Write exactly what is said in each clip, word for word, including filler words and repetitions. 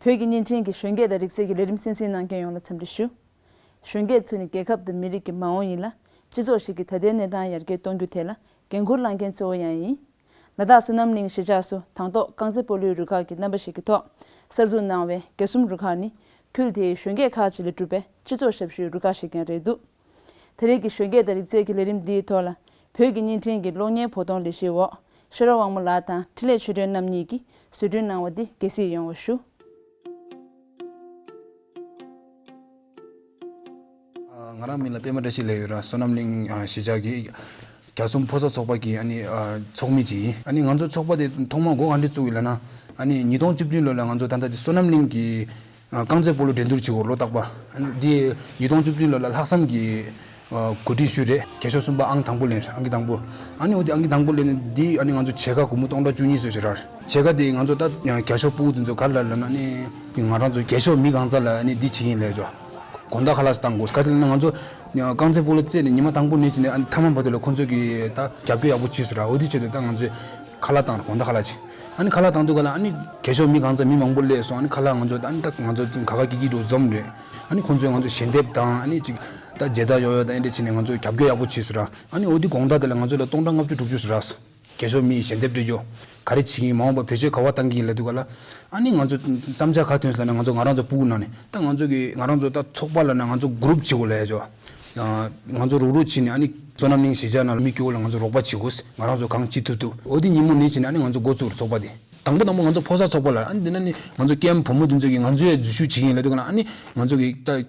བོད་ཀྱི་བརྙན་འཕྲིན་གྱི་གཞོན་སྐྱེས་དང་རིག་རྩལ་གྱི་ལས་རིམ་གསན་གཟིགས་གནང་མཁན་ཡོངས་ལ་འཚམས་འདྲི་ཞུ། གཞོན་སྐྱེས་ཚོ་ནི་རྒྱལ་ཁབ་དང་མི་རིགས་ཀྱི་མ་འོངས་ཡིན་ལ། སྤྱི་ཚོགས་ཤིག་གི་ད་ལྟའི་གནས་སྟངས་ཡར་རྒྱས་གཏོང་རྒྱུ་དེ་ལ་འགན་འཁུར་བླངས་མཁན་གཙོ་བོ་ཡང་ཡིན། ལ་དྭགས་བསོད་ནམས་གླིང་གཞིས་ཆགས་སུ་དང་ཐོག་རྐང་རྩེད་སྤོ་ལོའི་རུ་ཁག་གི་རྣམ་པ་ཞིག་གི་ཐོག་གསར་འཛུགས་གནང་བའི་རྒྱལ་གསུམ་རུ་ཁག་ནི་ཁུལ་དེའི་གཞོན་སྐྱེས་ཁག་ཅིག་ལས་གྲུབ་པའི་སྤྱི་ཚོགས་ཞབས་ཞུའི་རུ་ཁག་ཞིག་ཀྱང་རེད་འདུག་དེ་རིང་གི་གཞོན་སྐྱེས་དང་རིག་རྩལ་གྱི་ལས་རིམ་འདིའི་ཐོག་ལ། བོད་ཀྱི་བརྙན་འཕྲིན་གྱི་གློག་བརྙན་བོད་གཏོང་ལས་གཞིའི་འོག་ཤེས་རབ་དབང་མོ་ལགས་དང་འཕྲིན་ལས་ཆོས་སྒྲོན་རྣམ་གཉིས་ཀྱིས་བཟོ་སྐྲུན་གནང་བ་འདི་དགྱེས་གཟིགས་ཡོང་བ་ཞུ། ང་རང་མིང་ལ་པད་མ་བཀྲ་ཤིས་ལབ་ཡོད་ར། བསོད་ནམས་གླིང་གཞིས་ཆགས་ཀྱི་རྒྱལ་གསུམ་ཕོ་གསར་ཚོགས་པ་གི་ཨ་ནི་ཚོགས་མི་ཅིག་ཡིན། ཨ་ནི་ང་ཚོ་ཚོགས་པ་དེ་ཐོག་མར་འགོ་ག་འདྲས་བཙུགས་ཡོད་ལབ་ན། ཨ་ནི་ཉིས་སྟོང་བཅུ་བདུན་ལོ་ལ་ང་ཚོ་ད་ལྟ་དེ་བསོད་ནམས་གླིང་གི་རྐང་རྩེད་སྤོ་ལོ་འགྲན་བསྡུར་བྱེད་དགོས་ལོ་རྟག་པ། ཨ་ནི་དེ་ཉིས་སྟོང་བཅུ་བདུན་ལོ་ལ་ལྷག་བསམ་གྱི་གོ་སྒྲིག་ཞུས་རེད། རྒྱལ་ཤོག་གསུམ་པ་ཨང་དང་པོ་ལེན་རེད། ཨང་ཀི་དང་པོ། ཨ་ནི་འོ་དེ་ཨང་ཀི་དང་པོ་ལེན་ནས་དེ་ཨ་ནི་ང་ཚོ་ཕྱེད་ཀ་སྒོར་མོ་སྟོང་ཕྲག་བཅུ་གཉིས་བཟོས་བྱས་ར། ཕྱེད་ཀ་དེ་ང་ཚོ་ད་རྒྱལ་ཤོག་ཕྲུ་གུ་དེ་ཚོ་ག་རེ་ལབ་ལབ་ན་ཨ་ནི་ང་རང་ཚོ་རྒྱལ་ཤོག་མི་གང་ཙམ་ལ་ཨ་ནི་འདི་བྱེད་ཀྱི་ཡིན་ལབ་ཅོ། དགོང་དག་ཁ་ལག་བཏང་དགོས། ག་ཅི་ལབ་ན་ང་ཚོ་རྐང་རྩེད་སྤོ་ལོ་རྩེས་ནས་ཉི་མ་དང་པོ་ནས་བྱས་ནས་ཨ་ནི་མཐའ་མ་བར་དུ་ལ་ཁོང་ཚོ་གིས་ད་རྒྱབ་སྐྱོར་ཡག་པོ་བྱས་སོང་ར། འོ་དེ་ཆེད་དུ་ད་ང་ཚོས་ཁ་ལག་བཏང་ར། དགོང་དག་ཁ་ལག་ཅིག་ཨ་ནི་ཁ་ལག་བཏང་དུས་ག་ལ་ཨ་ནི་རྒྱལ་ཤོག་མི་གང་ཙམ་མི་མང་པོ་སླེབས་སོང་། ཨ་ནི་ཁ་ལག་ང་ཚོ་ཨ་ནི་ད་ང་ཚོ་ག་ག་གི་གི་འགྲོ་འཛོམས་རེད། ཨ་ནི་ཁོང་ཚོས་ང་ཚོ་ཞལ་འདེབས་དང་ཨ་ནི་ཅིག་ད་མཇལ་དར་ཡོད་ཡོད་དང་ཨེ་འདྲ་བྱས་ནས་ང་ཚོ་རྒྱབ་སྐྱོར་ཡག་པོ་བྱས་སོང་ར། ཨ་ནི་འོ་དེ་དགོང་དག་དེ་ལ་ང་ཚོ་ལ་སྟོང་ཕྲག་ལྔ་བཅུ་དྲུག་ཅུ་སོང་ར། རྒྱལ་ཤོག་མིས་ཞལ་འདེབས་སྤྲད་རྒྱུ། ག་རེ་བྱེད་ཀྱི་ཡིན། མ་འོངས་པ་བེད་སྤྱོད་ག་བ་བཏང་གི་ཡིན་ལབ་དུས་ག་ལ། ཨ་ནི་ང་ཚོ་བསམ་འཆར་ག་ཐོན་སོང་ན་ང་ཚོ་ང་རང་ཚོ་སྤུ་གུ་ནང་ནས་ད་ང་ཚོ་གི་ང་རང་ཚོ་ད་ཚོགས་པ་ལབ་ན་ང་ཚོ་གུ་རུབ་བྱེད་དགོས་ལབ་ཡ་ཅོ། ང་ཚོ་རུག་རུག་བྱས་ནས་ཨ་ནི་བསོད་ནམས་གླིང་གཞིས་ཆགས་ནང་ལ་མི་སྐྱོ་བོ་ལ་ང་ཚོ་རོགས་པ་བྱེད་དགོས། ང་རང་ཚོ་གང་ཅི་ཐུབ་ཐུབ། འོ་དེ་ཉིན་མོ་ནས་བྱས་ནས་ཨ་ནི་ང་ཚོ་འགོ་བཙུགས་རེད་ཚོགས་པ་དེ། དང་པོ་དང་པོ་ང་ཚོ་ཕོ་གསར་ཚོགས་པ་ལ། ཨ་ནི་དེ་ན་ནི་ང་ཚོ་ཀེམ་བུ་མོ་དེ་ཚོ་གིས་ང་ཚོའི་འཛུལ་ཞུགས་བྱེད་ཀྱི་ཡིན་ལབ་དུས་ག་ལ། ཨ་ནི་ང་ཚོ་གི་ད་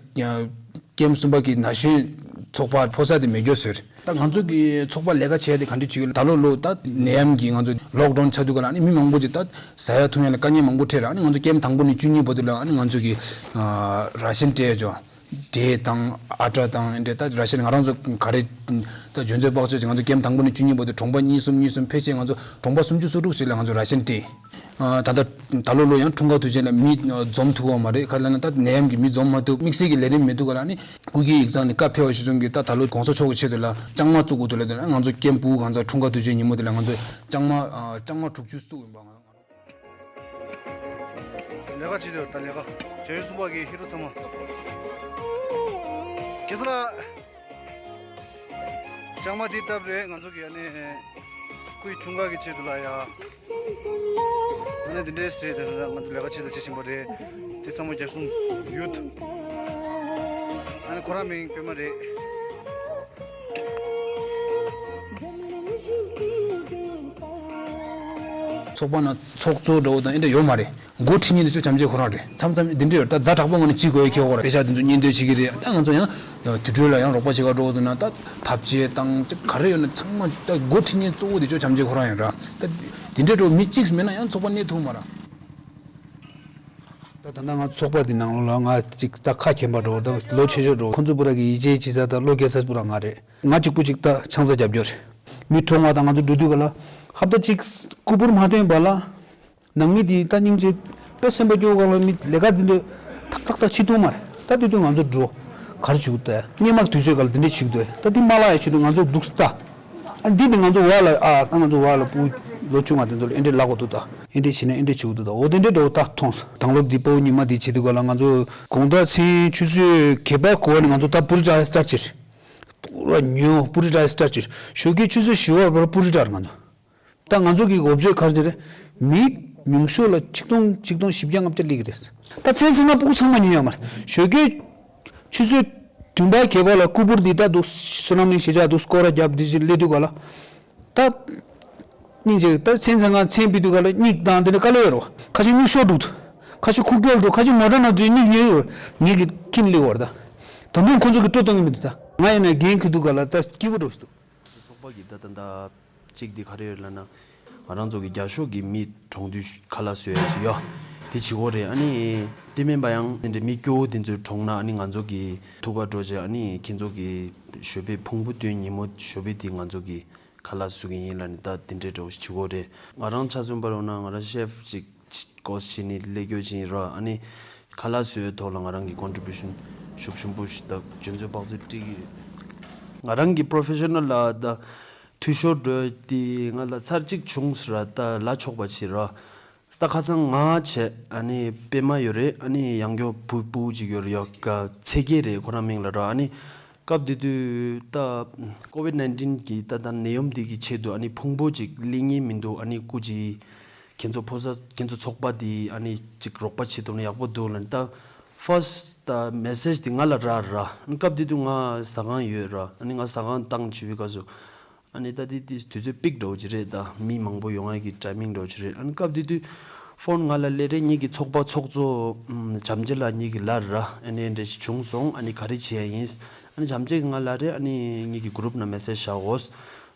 ཀེམ་གསུམ་པ་གི་ན་གཞོན་ཚོགས་པ་ཕོ་གསར་དེ་མེད་རྒྱུ་བཟོས་རེད། ད་ང་ཚོ་གི་ཚོགས་པ་ལས་ཀ་བྱས་ཏེ་ག་འདྲ་བྱེད་ཀྱི་ཡོད། ད་ལོ་ལོ་ད་ནད་ཡམས་ཀྱིས་ང་ཚོ་ལོག་ཌའུན་ཆགས་དུས་ག་ལ་ཨ་ནི་མི་མང་པོ་ཅིག་ད་ཟ་ཡ་འཐུང་ཡ་ལ་དཀའ་ངལ་མང་པོ་འཕྲད་ར། ཨ་ནི་ང་ཚོ་ཀེམ་དང་པོ་ནས་བཅུ་གཉིས་བར་དུ་ལ་ཨ་ནི་ང་ཚོ་གི་ཨ་ར་ཤན་སྤྲད་ཡ་ཅོ། འབྲས་དང་ཨ་ཊ་དང་ཨེ་འདྲ་ད་ར་ཤན་ང་རང་ཚོ་ག་རེ་ད་འཇོན་ཚོད་དཔག་ཚོད་ཅིག་ང་ཚོ་ཀེམ་དང་པོ་ནས་བཅུ་གཉིས་བར་དུ་གྲོང་པ་གཉིས་གསུམ་གཉིས་གསུམ་ཕལ་ཆེར་ང་ཚོ་གྲོང་པ་སུམ་ཅུ་སོ་དྲུག་ཞིག་ལ་ང་ཚོ་ར་ཤན་སྤྲད། ཨ་ད་ལྟ་ད་ལོ་ལོ་ཡང་འཁྲུངས་སྐར་དུས་ཆེན་ལ་མི་འཛོམས་ཐུབ་པ་མ་རེད། ག་ལབ་ན་ད་ནད་ཡམས་ཀྱིས་མི་འཛོམས་མ་ཐུབ། དམིགས་བསལ་གྱི་ལས་རིམ་མི་འདུག་ག་ལ་ནི་སྐུ་སྒེར་ཡིག་ཚང་ནས་བཀའ་ཕེབས་པ་ཞིག་བྱུང་གི། ད་ད་ལོ་གོང་ས་མཆོག་གི་ཆེད་དུ་ལ་ལྕང་མ་བཙུགས་དགོས་འདུག་ལབ་དུས་ན་ང་ཚོ་ཀེམ་སྤུ་གུ་གང་ཚ་འཁྲུངས་སྐར་དུས་ཆེན་ཉིན་མོ་དེ་ལ་ང་ཚོ་ལྕང་མ་ལྕང་མ་དྲུག་ཅུ་བཙུགས་ཡིན་པ། ང་ལས་ཀ་བྱེད་དུས་ད་ལས་ཀ་བྱེད་ཡུལ་གསུམ་པ་གི་ཧི་རོ་ཚང་མ། གེ་སར་ལགས། ལྕང་མ་འདི་བཏབ་རེད། ང་ཚོ་གི་ཨ་ནི་སྐུའི་འཁྲུངས་སྐར་གྱི་ཆེད་དུ་ལ་ཡ། ཨ་ནི་འདི་འདྲས་རེད། ང་ཚོ་ལས་ཀ་བྱེད་དུ་བྱེད་བཞིན་པ་རེད། དེ་ཚང་མ་རྒྱལ་གསུམ་ཡུཐ། ཨ་ནི་ཁོ་རང་མིང་པད་མ་རེད། ཚོགས་པ་ནང་ཚོགས་གཙོ་འདྲ་བོ་དང་ཨེ་འདྲ་ཡོད་མ་རེད། འགོ་ཁྲིད་མཁན་དེ་ཚོ་བྱམས་ཆེན་ཁོ་རང་རེད། མཚམས་མཚམས་འདི་འདྲ་ཡོད། ད་ཛ་དྲག་པོ་ངོས་ནས་བྱེད་དགོས་ཡ་ཁེལ་ཁོ་རང་། དཔེ་ཆ་དེ་ཚོ་མཉེས་འདོད་བྱེད་ཀྱི་རེད། ད་ང་ཚོ་ཡང་དུས་འགྲོས་ལ་ཡང་རོགས་པ་བྱེད་ག་འགྲོ་དགོས་འདུག་ན། ད་ཐབ་ཆས་དང་ག་རེ་ཡོད་ན་ཚང་མ་ད་འགོ་ཁྲིད་མཁན་གཙོ་བོ་དེ་ཚོ་བྱམས་ཆེན་ཁོ་རང་ཡིན་ར། ད་འདི་འདྲ་འདྲ་བོ་མི་གཅིག་མེད་ན་ཡང་ཚོགས་པ་གནས་ཐུབ་མ་ར། ད་ད་ལྟ་ང་ཚོགས་པ་འདི་ནང་ལོགས་ལ་ང་གཅིག་ད་ཁ་མཁྱེན་པ་འདྲ་བོ་དང་ལོ་ཆེ་ཤོས་འདྲ་བོ། ཁོང་ཚོ་པུ་ར་གི་ཡིད་ཆེས་བྱེད་ས་དང་བློ་འགེལ་ས་པུ་ར་ང་རེད། ང་གཅིག་པུ་གཅིག་ད་ཆང་ས་རྒྱབ་རྒྱུ་རེད། མི་གྲོངས་པ་དང་ང་ཚོ་འགྲོ་དུས་ག་ལ་ཧབ་ཏ་གཅིག་སྐུ་པུར་མ་བཏོན་པ་ལ་ནང་མི་དེ་ད་སྙིང་རྗེ་དཔེ་སེམས་པ་སྐྱོ་ག་ལ་མི་ལས་ཀ་དེ་འདྲ་ཐག་ཐག་ཐག་བྱེད་ཐུབ་མ་རེད། ད་དེ་དུས་ང་ཚོ་འགྲོ་ག་རེ་བྱེད་དགོས། ད་སྔོན་མ་དུས་ཚོད་ག་ལ་དེ་འདྲ་བྱེད་དགོས། ད་དེ་མ་ལག་ཡ་བྱེད་དུས་ང་ཚོ་སྡུག་ས་ད། ཨ་འདི་ནི་ང་ཚོ་བ་ལ་ཨ་ད་ང་ཚོ་བ་ལ་སྤུ་ལོ་ཆུང་བ་དེ་ཚོ་ལ་ཨེ་འདྲ་ལབ་དགོས་འདུག་ད་ཨེ་འདྲ་བྱེད་ན་ཨེ་འདྲ་བྱེད་དགོས་འདུག་ད་འོ་དེ་འདྲ་འདྲ་བོ་ད་མཐོང་སོང་། དང་སློབ་འདི་དཔའ་བོ་ཉི་མ་འདི་བྱེད་དུས་ག་ལ་ང་ཚོ་དགོང་དག་མཚན་ཆུ་ཚོད་བརྒྱད་པ་གོ་བ་ནས་ང་ཚོ་ད་པུ་རི་ཊ་སི་ཊར་ཊི་བྱེད། པུ་ར་ཉོ་པུ་རི་ཊ་སི་ཊར་ཊི་བྱེད། ཞོགས་ཀའི་ཆུ་ཚོད་བཞི་པ་བར་པུ་རི་ཊ་ང་ཚོ། ད་ང་ཚོ་གི་འོབ་ཅོད་ག་རེ་རེད། མི་ཉུང་ཤོས་ལ་ཆིག་སྟོང་ཆིག་སྟོང་བཞི་བརྒྱ་ལྔ་བརྒྱ་སླེབས་ཀྱི་རེད། ད་མཚན་མཚན་ན་སྤུ་གུ་ཚང་མ་ཉོ་ཡ་མ་རེད། ཞོགས་ཀའི་ཆུ་ཚོད་བདུན་པ་བརྒྱད་པ་ལ་སྐུ་པུར་འདི་ད་འདུག་བསོད་ནམས་གླིང་གཞིས་ཆགས་འདུག་སྐོར་ར་རྒྱབ་འདི་བཞིན་སླེབས་དུས་ག་ལ། ད་སྙིང་རྗེ་ད་མཚན་མཚན་ང་མཚན་ཕུད་དུས་ག་ལ་སྙིགས་དང་དེ་འདྲ་དཀའ་ལས་ཡོད་རེད་བ། ཁ་ཤས་སྙིགས་ཤོག་འདུག་ཁ་ཤས་ཁུག་ཀྱོག་འདུག་ཁ་ཤས་མོ་ཊ་ནང་འཛུལ་སྙིགས་ཉོས་ཡོད། ངེད་ཀྱི་ཁྱིམ་སླེབས་བར་ད། ད་དུང་ཁོ་ཚོ་གི་སྤྲོ་གཏོང་གི་མི་འདུག་ད་ང་ཡིན་ན་འགན་འཁུར་དུས་ག་ལ་ད་སྐྱིད་པོ་འགྲོ་ཞིག་འདུག་ཚོགས་པ་གི་ད་ད་ད། གཅིག་འདི་ག་རེ་ཡོད་ལབ་ན། ང་རང་ཚོ་གི་རྒྱ་ཤོག་གི་མི་གྲོངས་དུས་ཁ་ལག་བཟོ་ཡ་ཅིག་ཡོད། དེ་བྱེད་དགོས་རེད། ཨ་ནི་དེ་མིན་པ་ཡང་དེ་འདྲའི་མི་སྐྱོ་བོ་དེ་ཚོ་གྲོངས་ན་ཨ་ནི་ང་ཚོ་གི་ཐུག་ག་འགྲོ་བྱས་ཨ་ནི་ཁྱེད་ཚོ་གི་ཞོགས་པའི་ཕུང་པོ་བཏོན་ཉིན་མོ་ཞོགས་པའི་དེ་ང་ཚོ་གི་ཁ་ལག་བཟོ་གི་ཡིན་ལབ་ནས་ད་དེ་འདྲའི་འདྲ་བོ་ཞིག་བྱེད་དགོས་རེད། ང་རང་ཆ་མཚོན་པ་རེད་ན་ང་རང་ཤེཕ་ཅིག་ཀོ་སི་བྱས་ནས་སླེབས་རྒྱུ་ཅིག་ཡིན་ར། ཨ་ནི་ཁ་ལག་བཟོ་ཡའི་ཐོག་ལ་ང་རང་གི་ཀོན་ཊི་བུ་ཤན་ཤུགས་ཆེན་པོ་ཞིག་ད་འཇོན་ཚོད་དཔག་ཚོད་སྤྲད་ཀྱི་ཡོད། ང་རང་གི་པོ་རོ་ཕེ་ཤ་ནལ་ལ་ད་འཐུས་ཤོར་འགྲོ་དེ་ང་ལ་ཚར་གཅིག་བྱུང་ཟེར་ར། ད་ལ་ཆོག་པ་བྱེད་ར། ད་ཁ་སང་ང་བྱས་ཨ་ནི་པད་མ་ཡོད་རེད། ཨ་ནི་ཡང་སྐྱོ་བུ་བུ་ཅིག་ཡོད་རེད། ཡ་ག་ཚེ་རྒྱལ་རེད། ཁོ་རང་མིང་ལ་ར། ཨ་ནི་སྐབས་དེ་དུས་ད་ཀོ་ཝིད་ནའིན་ཊིན་གི་ད་ད་ནད་ཡམས་དེ་གི་ཆེད་དུ་ཨ་ནི་ཕུང་པོ་ཅིག་ལེན་ཉེན་མི་འདུག་ཨ་ནི་སྐུ་མཁྱེན། ཁྱེད་ཚོ་ཕོ་གསར་ཁྱེད་ཚོ་ཚོགས་པ་དེ་ཨ་ནི་ཅིག་རོགས་པ་བྱེད་ཐུབ་ན་ཡག་པོ་འདུག་ལབ་ནས། ད་ཕར་སི་ཊི་ད་མེ་སེ་ཇི་དེ་ང་ལ་རག་ར། ཨ་ནི་སྐབས་དེ་དུས་ང་ཟ་ཁང་ཡོད་ར། ཨ་ནི་ང་ཟ་ཁང་བཏང་བྱས་པའི་སྐབས་སུ། ཨ་ནི་ད་དེ་དེ་དུས་ཚོད་པིག་འདྲ་བོ་ཅིག་རེད། ད་མི་མང་པོ་ཡོང་ཡ་གི་ཊའི་མིང་འདྲ་བོ་ཅིག་རེད། ཨ་ནི་སྐབས་དེ་དུས་ཕོན་ང་ལ་སླེབས་རེད། ངེད་ཀྱི་ཚོགས་པ་ཚོགས་གཙོ་ཨམ་བྱམས་ཆེན་ལགས་ངེད་ཀྱི་ལབ་ར། ཨ་ནི་འདྲ་ཞིག་བྱུང་སོང་། ཨ་ནི་ག་རེ་བྱེད་ཡ་ཡིན། ཨ་ནི་བྱམས་ཆེན་གྱིས་ང་ལབ་རེད། ཨ་ནི་ངེད་ཀྱི་གུ་རུབ་ནང་མེ་སེ་ཇི་བཞག་འོ།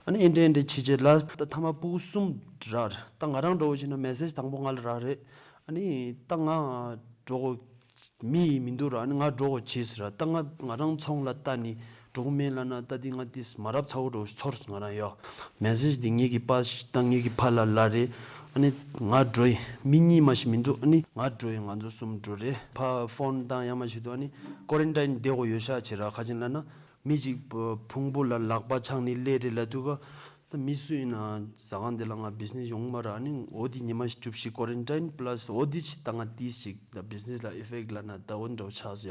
ཨ་ནི་ཨེ་འདྲ་ཨེ་འདྲ་བྱེད་བྱེད་ལ་ད་ཐ་མ་ཕྲུ་གུ་གསུམ་རག་རེད། ད་ང་རང་འདྲ་བོ་བྱས་ན་མེ་སེ་ཇི་དང་པོ་ང་ལ་རག་རེད། ཨ་ནི་ད་ང་འགྲོ་དགོས་མི་ཡིན་མི་འདུག་ར། ཨ་ནི་ང་འགྲོ་དགོས་བྱས་ཟེར་ར། ད་ང་ང་རང་ཚོང་ལ་ལྟ་ནི་འགྲོ་གི་མེད་ལབ་ན། ད་འདི་ང་ཏིས་མ་རབས་ཚ་བོ་འགྲོ་ཚོར་སོང་ང་རང་ཡོ། མེ་སེ་ཇི་འདི་ངེད་ཀྱི་ཕ་ད་ངེད་ཀྱི་ཕ་ལ་ལབ་རེད། ཨ་ནི་ང་འགྲོ་ཡིན། མི་གཉིས་མ་ཞིག་མི་འདུག་ཨ་ནི་ང་འགྲོ་ཡིན། ང་ཚོ་གསུམ་འགྲོ་རེད། ཕ་ཕོན་བཏང་ཡ་མ་བྱེད་དུས། ཨ་ནི་ཀོ་རན་ཊིན་བསྡད་དགོས་ཡོད་ཤག་བྱས་ར། ཁ་ཅིག་ལབ་ན་མི་གཅིག་ཕུང་པོ་ལ་ལག་པ་འཆང་ནི་སླེབས་རེད་ལབ་དུས་ག་ད་མི་སུ་ཡིན་ན་ཟ་ཁང་འདི་ལ་ང་བི་ཛི་ནེ་སི་ཡོང་མ་ར། ཨ་ནི་འོ་དེ་ཉི་མ་བཅུ་བཞི་ཀོ་རན་ཊིན་པ་ལ་སི་འོ་དེ་ཅིག་ད་ང་ཏིས་ཅིག་ད་བི་ཛི་ནེ་སི་ལ་ཨི་ཕེག་ཊི་ལབ་ན་ད་འོ་འདྲ་བོ་ཆགས་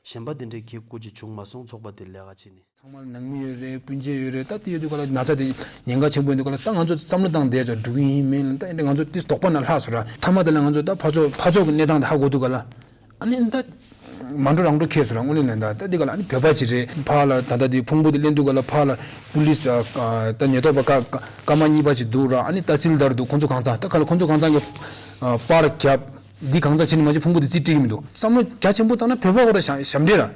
སོང་ཡ། གཞན་པ་དེ་འདྲའི་གེ་སྐུ་ཅིག་བྱུང་མ་སོང་། ཚོགས་པ་དེ་ལས་ཀ་བྱེད་ནི། ཚང་མ་ལ་ནང་མི་ཡོད་རེད། སྤུན་མཆེད་ཡོད་རེད། ད་དེ་ཡོད་དུས་ག་ལ་ན་ཚ་དེ་ཉེན་ཁ་ཆེན་པོ་ཡིན་དུས་ག་ལ་ད་ང་ཚོ་བསམ་བློ་བཏང་བསྡད་ཅོག་འགྲོ་གི་ཡིན་མིན་ལ། ད་ཨེ་འདྲ་ང་ཚོ་ཏིས་དོགས་པ་ན་ལྷག་སོང་ར། ཐ་མ་དེ་ལ་ང་ཚོ་ད་ཕར་ཕྱོགས་ཕར་ཕྱོགས་ཀྱི་གནས་སྟངས་དེ་ཧ་གོ་དུས་ག་ལ། ཨ་ནི་ད་མ་འགྲོ་རང་འགྲོ་ཁེལ་སོང་ར། དངོས་གནས་ལན་ད་ད་འདི་ག་ལ་ཨ་ནི་བོད་པ་ཅིག་རེད། ཕར་ལ་ད་ལྟ་དེ་ཕུང་པོ་དེ་ལེན་དུས་ག་ལ་ཕར་ལ་པུ་ལིས་ཨ་ཨ་ད་ཉེན་རྟོག་པ་ཀ་ཀ་ཀ་མ་གཉིས་པ་ཅིག་འདུག་ར། ཨ་ནི་ཏ་སིལ་དར་འདུག་ཁོང་ཚོ་གང་ཚང་ད་ག་ལ་ཁོང་ཚོ་གང་ཚང་གི་ཨ་པར་རྒྱབ་འདི་གང་ཚང་བྱས་ནས་མ་གཞི་ཕུང་པོ་དེ་རྩིས་སྤྲད་ཀྱི་མི་འདུག་བསམ་བློ་རྒྱ་ཆེན་པོ་བཏང་ན་བོད་པ་ཁོ་ར་ཞབས་འདྲེན་ར།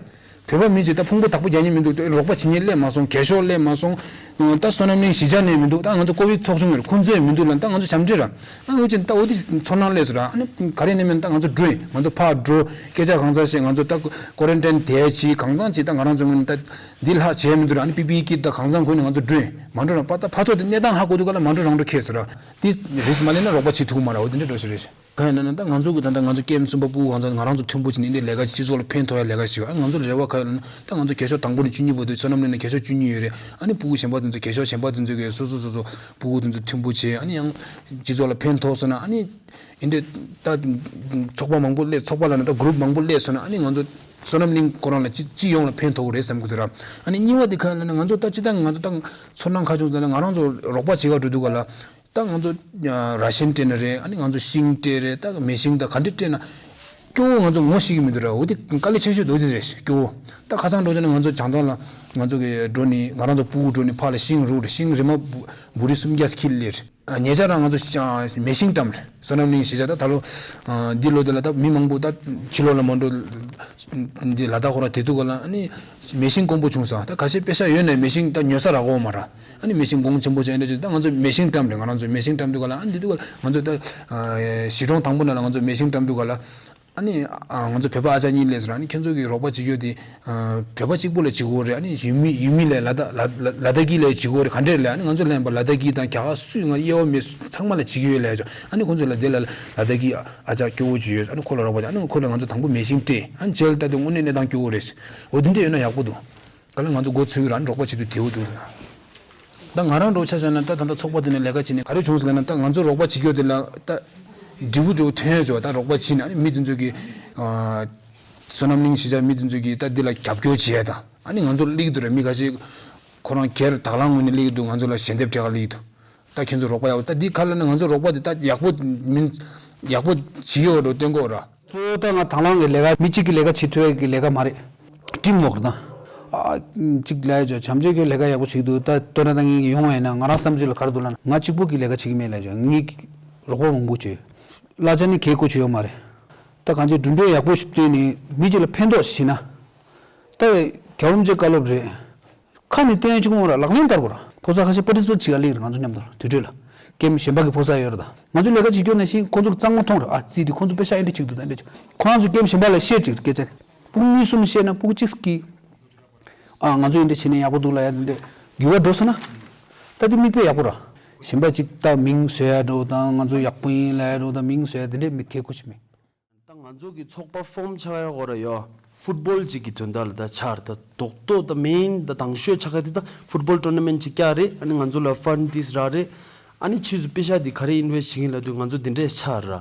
བོད་པ་མི་གཅིག་ད་ཕུང་པོ་དག་པོ་རྒྱག་མཁན་མི་འདུག་རོགས་པ་བྱེད་མཁན་སླེབས་མ་སོང་། རྒས་ཤོས་སླེབས་མ་སོང་། ད་བསོད་ནམས་གླིང་གཞིས་ཆགས་ནས་མི་འདུག་ད་ང་ཚོ་ཀོ་བིད་ཚོགས་ཆུང་ཡོད་རེད། ཁོང་ཚོ་ཡང་མི་འདུག་ལབ། ད་ང་ཚོ་ཞབས་འདྲེན་ར། ཨ་འོ་ཅི་ད་འོ་དེ་ཚོར་སྣང་སླེབས་སོང་ར། ཨ་ནི་ག་རེ་ནས་མིན་ད་ང་ཚོ་འགྲོ་ཡིན། ང་ཚོ་ཕར་འགྲོ། སྐད་ཆ་གང་ཚང་བཤད། ང་ཚོ་ད་ཀོ་རན་ཊིན་དེ་བྱེད་གང་ཚང་བྱེད། ད་ང་རང་ཚོ་ངོས་ནས་ད་འདི་ལྷག་བྱས་མི་འདུག་ར། ཨ་ནི་པི་པི་ཨི་ཀིཊ་ད་གང་ཚང་གོན་ནས་ང་ཚོ་འགྲོ་ཡིན། མ་འགྲོ་ར། པ་ད་ཕར་ཕྱོགས་དེ་གནས་སྟངས་ཧ་གོ་དུས་ག་ལ་མ་འགྲོ་རང་འགྲོ་ཁེལ་སོང་ར། དེ་རིས་མ་ལེན་ན་རོགས་པ་བྱེད་ཐུབ་ཀྱི་མ་རེད། འོ་དེ་འདྲ་འགྲོ་ཞིག་རེད། གང་ཡིན་ན་ད་ང་ཚོ་གི་ད་ལྟ་ང་ཚོ་ཀེམ་གསུམ་པ་ཕྲུ་གུ་གང་ཚང་ང་རང་ཚོ་མཐུན་པོ་བྱས་ནས་འདི་ལས་ཀ་སྤྱི་ཚོགས་ལ་ཕན་ཐོགས་ཡ་ལས་ཀ་ཞིག་ཨ་ང་ཚོ་ལ་རེ་བ་ག་ཡོད་ལབ་ན། ད་ང་ཚོ་རྒས་ཤོས་དང་པོ་ནས་བཅུ་གཉིས་བར་དུ་བསོད་ནམས་གླིང་ན་རྒས་ཤོས་བཅུ་གཉིས་ཡོད་རེད། ཨ་ནི་ཕྲུ་གུ་གཞན་པ་དེ་ཚོ་རྒས་ཤོས་གཞན་པ་དེ་ཚོ་གི་སོ་སོ་སོ་སོ་ཕྲུ་གུ་དེ་ཚོ་མཐུན་པོ་བྱས། ཨ་ནི་ཡང་སྤྱི་ཚོགས་ལ་ཕན་ཐོགས་སོང་ན། ཨ་ནི་འདི་འདྲའི་ད་ཚོགས་པ་མང་པོ་སླེབས། ཚོགས་པ་ལབ་ན་ད་གུ་རུབ་མང་པོ་སླེབས་སོང་ན། ཨ་ནི་ང་ཚོ་བསོད་ནམས་གླིང་ཁོ་རང་ལ་སྤྱི་སྤྱི་ཡོངས་ལ་ཕན་ཐོགས་ཀྱི་རེད་བསམ་གྱི་འདུག་ར། ཨ་ནི་གཉིས་པ་དེ་ག་ལབ་ན་ང་ཚོ་ད་སྤྱི་བཏང་ང་ཚོ་ད་ཚོར་སྣང་ཁ་བྱུང་ཟེར་ན། ང་རང་ཚོ་རོགས་པ་བྱེད་ག་འགྲོ་དུས་ག་ལ། ད་ང་ཚོ་ར་ཤན་སྤྲད་ན་རེད། ཨ་ནི་ང་ཚོ་ཤིང་སྤྲད་རེད། ད་མེ་ཤིང་ད་ག་འདྲ་སྤྲད་ན་སྐྱོ་བོ་ང་ཚོ་ངོ་ཤེས་ཀྱི་མི་འདུག་ར། འོ་དེ་དཀའ་ལས་ཆེ་ཤོས་དེ་འོ་དེ་རེད། སྐྱོ་བོ། ད་ཁ་སང་འགྲོ་བྱས་ན་ང་ཚོ་བྱང་ཐང་ལ་ང་ཚོ་གི་འགྲོ་ནི་ང་རང་ཚོ་ཕྲུ་གུ་འགྲོ་ནི་ཕར་ལ་ཤིང་རུག་རེད། ཤིང་རི་མ་བུ་བུ་རི་སུམ་བརྒྱ་ཁྱེར་སླེབས་རེད། ཉེ་ཆར་རང་ང་ཚོ་མེ་ཤིང་བཀྲམ་རེད། བསོད་ནམས་གླིང་གཞིས་ཆགས་ད་ད་ལོ་འདི་ལོ་དེ་ལ་ད་མི་མང་པོ་ད་ཕྱི་ལོགས་ལ་མ་འགྲོ། འདི་ལ་དྭགས་ཁོ་ར་དེ་དུས་ག་ལ་ཨ་ནི་མེ་ཤིང་དཀོན་པོ་བྱུང་སོང་། ད་ཁ་ཤས་པེ་ཤ་ཡོད་ནའི་མེ་ཤིང་ད་ཉོ་ས་རག་གོ་མ་ར། ཨ་ནི་མེ་ཤིང་གོང་ཆེན་པོ་བྱས་ནས་ད་ང་ཚོ་མེ་ཤིང་བཀྲམ་རེད། ང་རང་ཚོ་མེ་ཤིང་བཀྲམ་དུས་ག་ལ་ཨ་ནི་དེ་དུས་ག་ལ་ང་ཚོ་ད་གཞིས་གྲོང་དང་པོ་ནང་ལ་ང་ཚོ་མེ་ཤིང་བཀྲམ་དུས་ག་ལ་ཨ་ནི་ང་ཚོ་བོད་པ་ཨ་ཅག་གཉིས་སླེབས་སོང་ར། ཨ་ནི་ཁྱོད་ཚོ་གིས་རོགས་པ་བྱེད་རྒྱུ་དེ་བོད་པ་གཅིག་པོ་ལ་བྱེད་དགོས་རེད། ཨ་ནི་ཡུལ་མི་ཡུལ་མི་ལ་ལ་དྭགས་ལ་ལ་དྭགས་ཀྱི་ལ་བྱེད་དགོས་རེད། ག་འདྲས་ལ། ཨ་ནི་ང་ཚོ་ལ་ཡིན་པ་ལ་དྭགས་ཀྱི་དང་རྒྱ་གར་སུ་ཡོད་ང་དབྱེ་བ་མེད། ཚང་མ་ལ་བྱེད་ཀྱི་ཡོད་ལབ་ཡ་ཅོ། ཨ་ནི་ཁོང་ཚོ་ལ་དེ་ལ་ལ་དྭགས་ཀྱི་ཨ་ཅག་སྐྱོ་བོ་ཅིག་ཡོད། ཨ་ནི་ཁོ་ལ་རོགས་པ་བྱེད། ཨ་ནི་ཁོ་ལ་ང་ཚོ་དང་པོ་མེ་ཤིང་སྤྲད། ཨ་ནི་རྗེས་ལ་ལྟ་དུས་དངོས་གནས་གནས་སྟངས་སྐྱོ་བོ་རེད། འོ་དེ་འདྲས་ཡོད་ན་ཡག་པོ་འདུག་ག་ལ་ང་ཚོ་འགོ་ཚུགས་ར་ནི་རོགས་པ་བྱེད་དུས་བདེ་བོ་འདུག་ད་ང་རང་འདྲ་བོ་ཆ་བཞག་ན་ད་ད་ལྟ་ཚོགས་པ་དེ་ནས་ལས་ཀ་བྱེད་ནས་ག་རེ་བྱུང་སོང་ལབ་ན། ད་ང་ཚོ་རོགས་པ་བྱེད་རྒྱུ་དེ་ལ་ད་འབྲས་བུ་འདྲ་བོ་ཐོན་ཡ་ཅོ། ད་རོགས་པ་བྱེད་ནས་ཨ་ནི་མི་དེ་ཚོ་གིས་ཨ་བསོད་ནམས་གླིང་གཞིས་ཆགས་མི་དེ་ཚོ་གིས་ད་འདི་ལ་རྒྱབ་སྐྱོར་བྱེད་ཡ་དང་། ཨ་ནི་ང་ཚོ་ལ་སླེབས་ཀྱི་འདུག་ར། མི་ཁ་ཤས་ཁོ་རང་སྒེར་དང་བླངས་ངོས་ནས་སླེབས་ཀྱི་འདུག་ང་ཚོ་ལ་ཞལ་འདེབས་སྤྲད་ག་སླེབས་ཀྱི་འདུག་ད་ཁྱེད་ཚོ་རོགས་པ་ཡག་པོ། ད་འདི་ག་ལབ་ན་ང་ཚོ་རོགས་པ་འདི་ད་ཡག་པོ་མིན། ཡག་པོ་བྱེད་ཀྱི་ཡོད་འགྲོ་སྟོན་གོ་ར། གཙོ་བོ་ད་ང་དང་བླངས་ཀྱི་ལས་ཀ་མི་གཅིག་གིས་ལས་ཀ་བྱེད་ཐུབ་ཡ་གི་ལས་ཀ་མ་རེད། ཊིམ་ཝོག་རེད་ད། ཨ་གཅིག་ལབ་ཡ་ཅོ། བྱམས་ཆོས་ཁྱོད་ལས་ཀ་ཡག་པོ་བྱེད་ཀྱི་འདུག་ད་ལྟོས་ན་ད་ངེད་ཀྱི་ཡོང་བ་ཡིན་ན། ང་རང་བསམ་ཚུལ་ལ་ག་རེ་འདུག་ལབ་ན། ང་གཅིག་པོ་གིས་ལས་ཀ་བྱེད་ཀྱི་མེད་ལབ་ཡ་ཅོ། ངེད་ཀྱི་རོགས་པ་མང་པོ་བྱོས། གླ་ཆ་ནི་གལ་དགོས་ཅིག་ཡོད་མ་རེད། ད་གང་ཅི་གྲུབ་འབྲས་ཡག་པོ་ཞིག་བཏོན་ནས་མི་གཅིག་ལ་ཕན་ཐོགས་ཤིག་བྱེད་ན། ད་རྒྱལ་བ་རིན་པོ་ཆེའི་བཀའ་སློབ་རེད། ཁ་ནས་བཏོན་ཡ་གཅིག་པོ་མ་རེད། ལག་ལེན་བསྟར་དགོས་ར། ཕོ་གསར་ཁ་ཤས་པར་ཊི་སི་པེཊ་བྱེད་ག་སླེབས་རེད། ང་ཚོ་མཉམ་དུ་དུས་ཚོད་ལ་ཀེམ་གཞན་པ་གི་ཕོ་གསར་ཡོད་རེད་ད། ང་ཚོ་ལས་ཀ་བྱེད་རྒྱུ་ནང་བཞིན་ཁོང་ཚོ་གཙང་མ་མཐོང་རེད། ཨ་རྩིས་དེ་ཁོང་ཚོ་པེ་ཤ་ཨེ་འདྲ་བྱེད་ཀྱི་འདུག་ད་ཨེ་འདྲ་བྱེད། ཁོ་རང་ཚོ་ཀེམ་གཞན་པ་ལ་བཤད་ཅིག་སྐད་ཆ། ཕྲུ་གུ་གཉིས་གསུམ་བཤད་ན་ཕྲུ་གུ་གཅིག་གིས་ཨ་ང་ཚོ་ཨེ་འདྲ་བྱེད་ན་ཡག་པོ་འདུག་ལབ་ཡ་དེ་འདྲ་འགྱུར་བ་འགྲོ་སོང་ན། ད་དེ་མིག་དཔེ་ཡག་པོ་ར། གཞན་པ་གཅིག་ད་མིང་བཟོ་ཡ་འདྲ་བོ་དང་ང་ཚོ་ཡག་པོ་ཡིན་ལབ་ཡ་འདྲ་བོ་དང་མིང་བཟོ་ཡ་དེ་འདྲ་མི་གལ་དགོས་ཅིག་མེད། ད་ང་ཚོ་གི་ཚོགས་པ་ཕོམ་ཆགས་ཡ་གོ་ར་ཡོ། ཕུཊ་བོལ་ཅིག་གི་དོན་དག་ལ་ད་ཆགས་རེད། ད་རྡོག་རྡོག་ད་མེན་ད་དང་ཤོས་ཆགས་ཀ་དེ་ད་ཕུཊ་བོལ་ཊོར་ན་མེན་ཅིག་བཀྱག་རེད། ཨ་ནི་ང་ཚོ་ལ་ཕན་ཌི་ཏིས་རག་རེད། ཨ་ནི་ཕྱིས་སུ་པེ་ཤ་དེ་ག་རེ་ཨིན་ཝེསི་བྱེད་ཀྱིན་ལབ་དུས་ང་ཚོ་དེ་འདྲས་ཆགས་ར།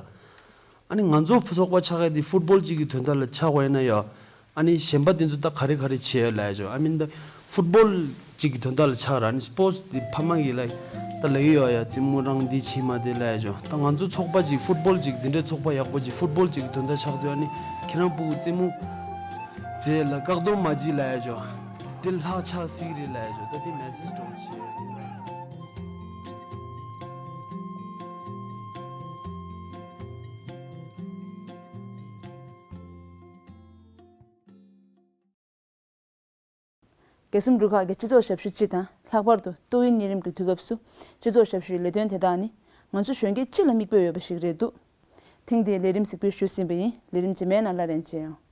ཨ་ནི་ང་ཚོ་ཚོགས་པ་ཆགས་ཡ་དེ་ཕུཊ་བོལ་གཅིག་གི་དོན་དག་ལ་ཆགས་པ་ཡིན་ན་ཡང་། ཨ་ནི་གཞན་པ་དེ་ཚོ་ད་ག་རེ་ག་རེ་བྱེད་ཡ་ལབ་ཡ་ཅོ། ཨ་མིན་ད་ཕུཊ་བོལ་གཅིག་གི་དོན་དག་ལ་ཆགས་ར། ཨ་ནི་སི་པོར་ཊི་དེ་ཕ་མ་གི་ལ་ད་ལ་ཡི་ཡོད་ཡ། རྩེད་མོ་རང་འདི་བྱེད་མ་དེ་ལབ་ཡ་ཅོ། ད་ང་ཚོ་ཚོགས་པ་གཅིག་ཕུཊ་བོལ་གཅིག་འདི་འདྲའི་ཚོགས་པ་ཡག་པོ་གཅིག་ཕུཊ་བོལ་གཅིག་གི་དོན་དག་ཆགས་དུས། ཨ་ནི་ཁྱེད་རང་ཕྲུ་གུ་རྩེད་མོ་རྩེད་ལ་བཀག་སྡོམ་མ་བྱེད་ལབ་ཡ་ཅོ། དེ་ལྷག་ཆགས་སྲིད་རེད་ལབ་ཡ་ཅོ། ད་དེ་མེ་སེ་ཇི་འགྲོ་བྱེད། རྒྱལ་སྲུང་རུ་ཁག་གི་སྤྱི་ཚོགས་ཞབས་ཞུ་སྤྱི་དང་། ལྷག་པར་དུ་ཏོག་དབྱིབས་གཉན་རིམས་ཀྱི་དུས་སྐབས་སུ་སྤྱི་ཚོགས་ཞབས་ཞུའི་ལས་དོན་དེ་དག་ནི་ང་ཚོ་གཞོན་སྐྱེས་སྤྱི་ལ་མིག་དཔེ་ཡོད་པ་ཞིག་རེད་འདུག་ཐེངས་འདིའི་ལས་རིམ་གཟིགས་འབུལ་ཞུས་ཟིན་པ་ཡིན། ལས་རིམ་རྗེས་མའི་ནང་སླར་ཡང་མཇལ་ཡོང་།